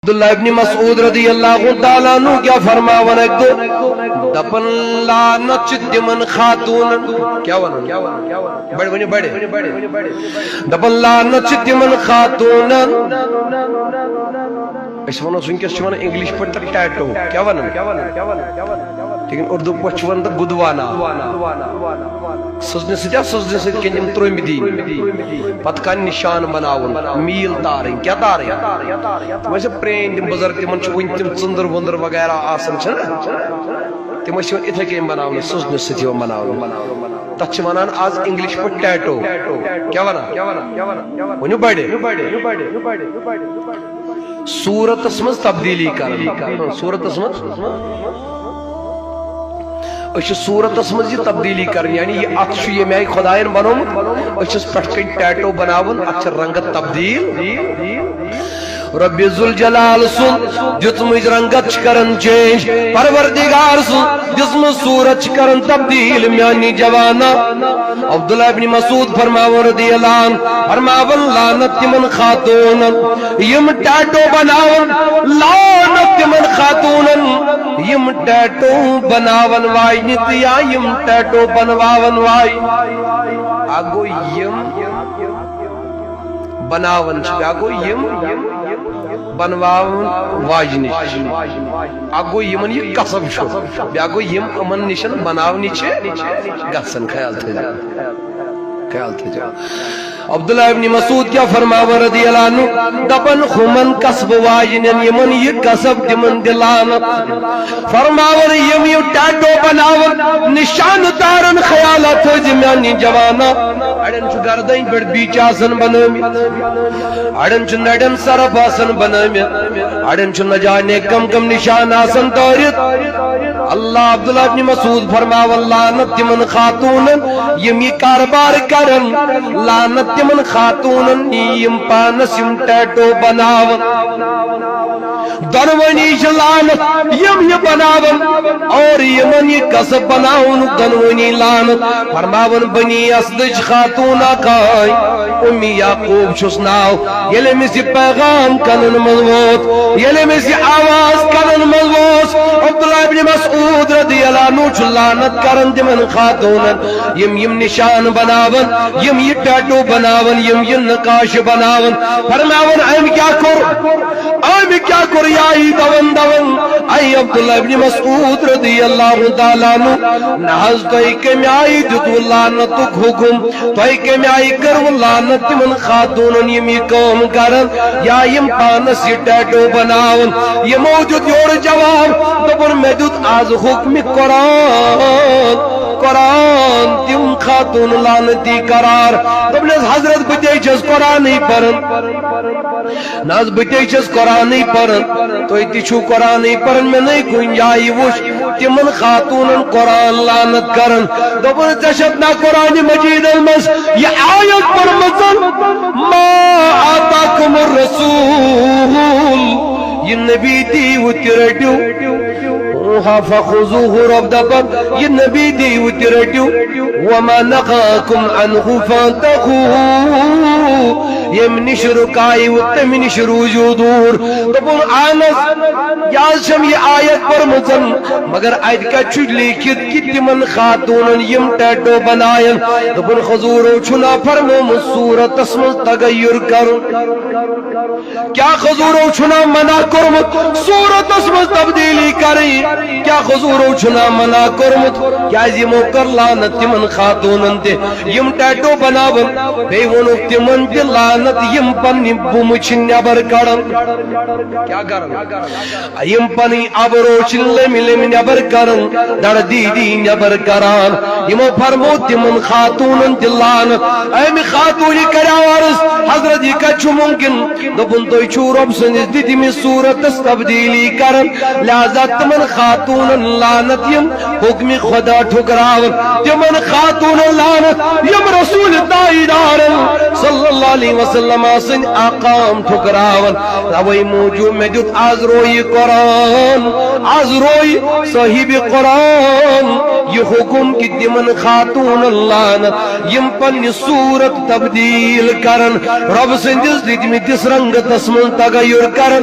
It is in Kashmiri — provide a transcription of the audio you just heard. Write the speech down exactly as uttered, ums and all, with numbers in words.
عبداللہ ابن مسعود رضی اللہ تعالیٰ عنہ کیا فرماوان اکہ دۄہ؟ دپان، لعنت چھ تمن خاتونن۔ کیا ونان؟ بڑ ونیو بڑ۔ دپان، لعنت چھ تمن خاتونن۔ اس ونو سن کس چھ ونان انگلش پٹ ٹیٹو۔ کیا ونان؟ لیکن اردو پٹ چھ ونان تہ گدوانا۔ سٕژنہِ سۭتۍ ہا، سٕژنہِ سۭتۍ کٔنۍ یِم ترٛوٚمبۍ دِنۍ۔ پتہٕ کانٛہہ نِشان بناوُن، میٖل تارٕنۍ، کیٛاہ تارٕنۍ؟ تِم ٲسۍ پرٛٲنۍ تِم بُزرگ، تِمن چھُ وُنہِ تِم ژٔنٛدٕر ؤنٛدٕر وغیرہ آسان، چھِنہ؟ تِم ٲسۍ یِوان یِتھَے کٔنۍ بناونہٕ، سٕژنہِ سۭتۍ یِوان بناونہٕ۔ تَتھ چھِ وَنان آز اِنٛگلِش پٲٹھۍ ٹیٹو۔ کیٛاہ وَنان؟ ؤنِو بَڑِ۔ صوٗرتس منٛز تبدیٖلی کرٕنۍ۔ صوٗرتس منٛز، أسۍ چھِ صوٗرتس منٛز یہِ تبدیٖلی کرٕنۍ، یعنی یہِ اَتھٕ چھُ ییٚمہِ آیہِ خۄدایَن بنوومُت، أسۍ چھِس پٮ۪ٹھ کَنۍ ٹیٹو بناوان، اَتھ چھِ رنٛگت تبدیٖل۔ رۄبِ ذوالجلال سُنٛد دِژمٕژ رنٛگت چھِ کران چینج، پروردگار سٕنٛز دِژمٕژ صوٗرت چھِ کران تبدیٖل۔ میٛانہِ جوانا، عبداللہ ابن مسعود فرماوان رضی اللہ عنہ، فرماوان، لعنت تِمن خاتوٗنن یِم ٹیٹو بناون، لعنت تِمن خاتوٗنن یِم ٹیٹو بناون واجنہِ تہٕ یا یِم ٹیٹو بنواون واجنہِ۔ اکھ گوٚو یِم بناون چھِ، بیٛاکھ گوٚو یِم بنواون واجنہِ چھِ۔ اکھ گوٚو یِمن یہِ کسب چھُ، بیٛاکھ گوٚو یِم یِمن نِش بناونہِ چھِ گژھان۔ خیال تھٲیزیو، خیال تھٲیزیو۔ عبداللہ ابن مسعود کیٛاہ فرماوان رضی اللہ عنہ؟ دپان، ہُمن کسب واجنٮ۪ن یِمن یہِ کسب تِمن دِ لعنت۔ فرماوان، یِم یہِ ٹیٹو بناون، نشانہٕ تارن، خیالات تھٲوزِ میٛانہِ جوانا۔ اڑٮ۪ن چھُ گردنۍ پٮ۪ٹھ بیٖچ آسان بنٲومٕتۍ، اڑٮ۪ن چھُ نرٮ۪ن سرف آسان بنٲومٕتۍ، اڑٮ۪ن چھُ نہ جانے کم کم نشان آسان تٲرِتھ۔ اللہ، عبداللہ ابن مسعود فرماوان، لعنت تِمن خاتوٗنن یِم یہِ کاربار کرن، لعنت تِمن خاتوٗنن یِم پانس یِم ٹیٹو بناون۔ دۄنوٕنی چھِ لعنت، یِم یہِ بناون اور یِمن یہِ کسب بناون، دۄنوٕنی لعنت۔ فرماوان، بنی اسدٕچ خاتوٗن اکھ آے، اُم یعقوب چھُس ناو۔ ییٚلہِ أمِس یہِ پیغام کَنَن منٛز ووت، ییٚلہِ أمِس یہِ آواز کَنَن منٛز ووت، عبداللہ ابن مسعود رضی اللہ عنہ چھُ لعنت کران تِمن خاتوٗنن، یِم یِم نشان بناون، یِم یہِ ٹیٹو بناون، یِم یہِ نقاشہٕ بناون۔ فرماوان، أمۍ کیٛاہ کوٚر؟ أمۍ کیٛاہ کوٚر؟ یہِ آیی دَوان دَوان، اے عبداللہ ابن مسعود رضی اللہ تعالیٰ عنہ، نہ حظ، تۄہہِ کَمہِ آیہِ دیُتوٕ لعنتُک حُکم؟ تۄہہِ کَمہِ آیہِ کٔروٕ لعنت تِمن خاتوٗنن یِم یہِ کٲم کرن یا یِم پانس یہِ ٹیٹو بناون؟ یِمو دیُت یورٕ جواب، دوٚپُن، مےٚ دیُت از حُکمِ قرآن، قرآن تِم خاتوٗن لعنتی قرار۔ دوٚپنس، حضرت، بہٕ تے چھَس قرآنٕے پران۔ نہ حظ، بہٕ تے چھَس قرآنٕے پران، تُہۍ تہِ چھِو قرآنٕے پران، مےٚ نَے کُنہِ جایہِ وُچھ تِمن خاتوٗنن قرآن لعنت کران۔ دوٚپُن، ژےٚ چھَتھ نا قرآنِ مجیدس منٛز یہِ آیت پٔرمٕژ، ما آتاکم الرسول، یہِ نبی دیٖوٕ تہِ رٔٹِو۔ ہا فخذوہ، رۄب دپان، یہِ نبی دیٖوٕ تہِ رٔٹِو۔ وما نہاکم عنہ فانتہوا، ییٚمہِ نِش رُکایوٕ تَمہِ نِش روٗزِو دوٗر۔ دوٚپُن، اہن حظ، یہِ حظ چھَم یہِ آیت پٔرمٕژ، مگر اَتہِ کَتہِ چھُ لیٖکھِتھ کہِ تِمن خاتوٗنن یِم ٹیٹو بناین؟ دوٚپُن، حضوٗرو چھُنا فرمومُت صوٗرتس منٛز تغیر کرُن؟ کیا حضورو چھُنا منع کوٚرمُت صوٗرتس منٛز تبدیٖلی کرٕنۍ؟ کیا حضورو چھُنا منع کوٚرمُت؟ کیازِ یِمو کٔر لعنت تِمن خاتوٗنن تہِ یِم ٹیٹو بناون۔ بیٚیہِ ووٚنُکھ تِمن تہِ لعنت یِم پننہِ بُمہٕ چھِ نٮ۪بر کڑان۔ کیا کران؟ یِم پنٕنۍ ابرو چھِ لٔمۍ لٔمۍ نٮ۪بر کران، دڑ دیٖدی نٮ۪بر کران۔ یِمو فرمو تِمن خاتوٗنن تہِ لعنت۔ أمۍ خاتوٗنہِ کریو عرض، حضرت، یہِ کتہِ چھُ مُمکِن؟ دوٚپُن، تُہۍ چھِو رۄب سٕنٛدِس دِتمِس صوٗرتس تبدیٖلی کران، لہذا تِمن خاتوٗنن لعنت یِم حُکمِ خدا ٹھُکراوان، تِمن خاتوٗنن لعنت یِم رسول تاجدارن صلی اللہ علیہ وسلم سٕنٛدۍ احکام ٹھُکراوان۔ توے موٗجوٗب مےٚ دیُت از رویہِ قرآن، از رویہِ صاحبِ قرآن یہِ حُکم کہِ تِمن خاتوٗنن لعنت یِم پننہِ صوٗرت تبدیٖل کرن، رۄب سٕنٛدِس دِتمٕتِس رنٛگتس منٛز تغیر کرن۔